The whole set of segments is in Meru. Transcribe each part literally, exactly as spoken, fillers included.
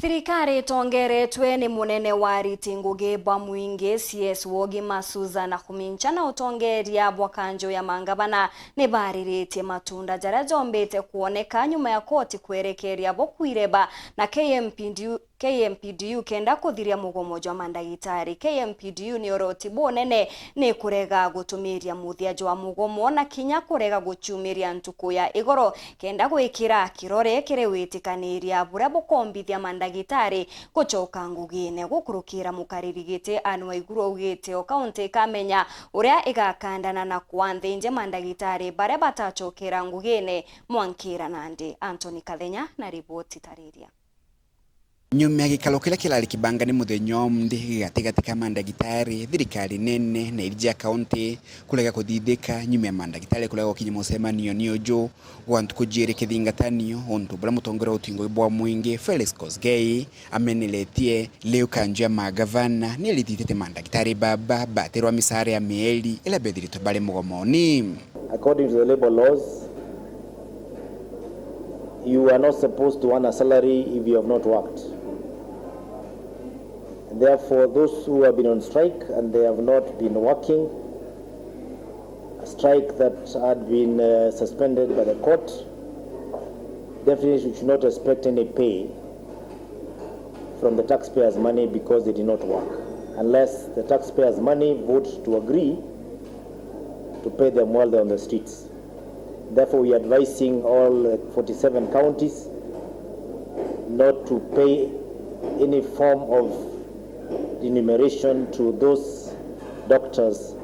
Thirikari itongeretwe ni munene wa ariti ngugi bwa mwingi, C S wa ugima, Susan Nakhumicha, na utongeria bwa kanju ya mangavana ni bariritie matunda jaria jombite kwoneka nyuma ya koti kwerekeria bo kwireba na K M P D U, K M P D U kenda kuthiria mugomo jwa mandagitari. K M P D U ni uroti bunene ni kurega gutumiria muthia jwa mugomo na kinya kurega guciumiria ntuku ya igoro kenda gwikira kirore kiri witikaniria buria bukombithia mandagitari gucoka ngugine. Gukurukira mukariri giti Anne Waiguru augite o kaunti ikamenya uria igakandana na kwanthinje mandagitari baria batacokera ngugine mwankira nandi. Anthony Kathenya na riboti tariria. Nyuma ya gikaro kiria kirari kibangane muthenya wa umunthi gigati gati ka mandagitari, thirikari nene na iriji ya kaunti kurega kuthithika nyuma ya mandagitari kurega gukinya mucemanio ni uju gwa ntuku jiiri kithingatanio, untu buria mutongoria wa utingo bwa mwingi Felix Kosgei ameneretie. Riu kanju ya magavana ni irithitite mandagitari baba batirwa misaara ya mieri iria bethiritwe bari mugomoni. According to the labour laws, you are not supposed to earn a salary if you have not worked. And therefore, those who have been on strike and they have not been working, a strike that had been, uh, suspended by the court, definitely should not expect any pay from the taxpayers' money because they did not work, unless the taxpayers' money vote to agree to pay them while they're on the streets. Therefore, we are advising all, uh, forty-seven counties not to pay any form of remuneration to those doctors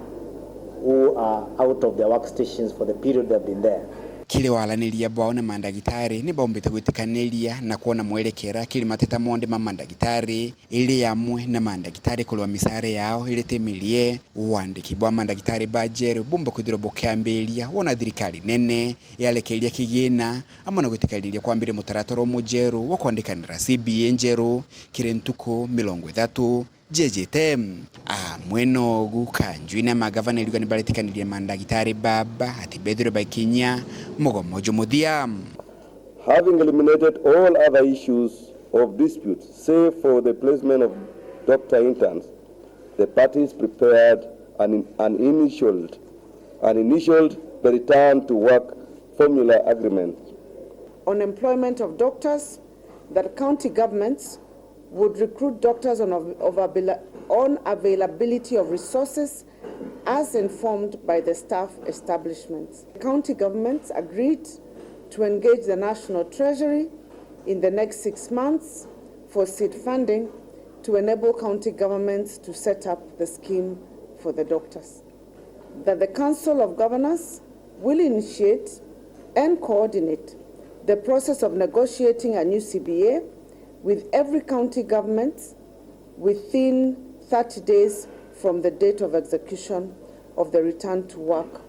who are out of their workstations for the period they have been there. Kiri waraniria bwao na mandagitari, ni baumbite gwitikaniria na kwona mwerekera kiri mateta monthe ma mandagitari, iri amwe na mandagitari kurwa misaara yao iri ti mirie. Wandiki bwa mandagitari ba jeru bumba kwithirwa bukiambiria wona thirikari nene yarekeria kigina amwe na gwitikaniria kwambiria mutaratara umwe jeru wa kwandikanira C B A njeru kiri ntuku mirongo ithatu. Jejete. Amwe nogu kanju ina magavana iriuga ni baritikanirie mandagitari baba ati bethirwe bakinyia mugomo jumuthia. Having eliminated all other issues of dispute, save for the placement of doctor interns, the parties prepared an, an initialed, an initialed the return to work formula agreement. On employment of doctors, that county governments would recruit doctors on av-, of availa-, on availability of resources as informed by the staff establishments. County governments agreed to engage the National Treasury in the next six months for seed funding to enable county governments to set up the scheme for the doctors. That the Council of Governors will initiate and coordinate the process of negotiating a new C B A with every county government within thirty days from the date of execution of the return to work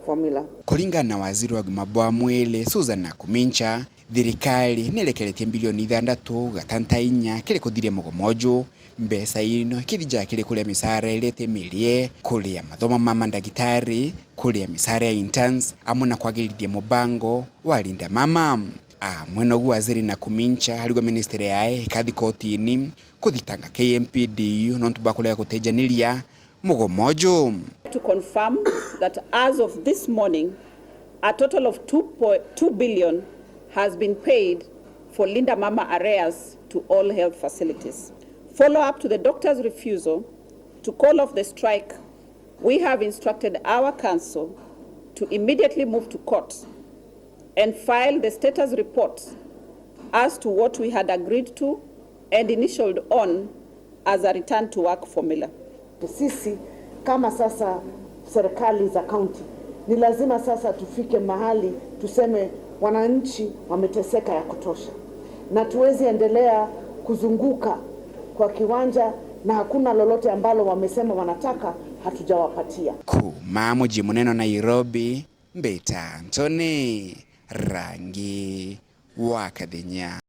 formula. Kuringana na waziri wa ugima bwa mwiri, Susan Nakhumicha, thirikari ni irekeretie bilioni ithandatu gatanta inya kiri kuthiria mugomo uju. Mbeca ino ikithija kiri kuria misaara iria iti mirie, kuria mathomo ma mandagitari, kuria misaara ya interns, amwe na kwagirithia mubango wa Linda Mama. Amwe nogu waziri Nakhumicha arigwa ministry yae ikathi kotini kuthitanga K M P D U nontu bwa kurega gutejaniria mugomo uju. To confirm that as of this morning, a total of two point two billion has been paid for Linda Mama arrears to all health facilities. Follow up to the doctor's refusal to call off the strike, we have instructed our council to immediately move to court and file the status report as to what we had agreed to and initialed on as a return to work formula. Sisi kama sasa serikali za kaunti, ni lazima sasa tufike mahali tuseme wananchi wameteseka ya kutosha, na tuwezi endelea kuzunguka kwa kiwanja na hakuna lolote ambalo wamesema wanataka hatujawapatia. Kuma muji munene wa Nairobi, mbita Anthony Rangi wa Kathenya.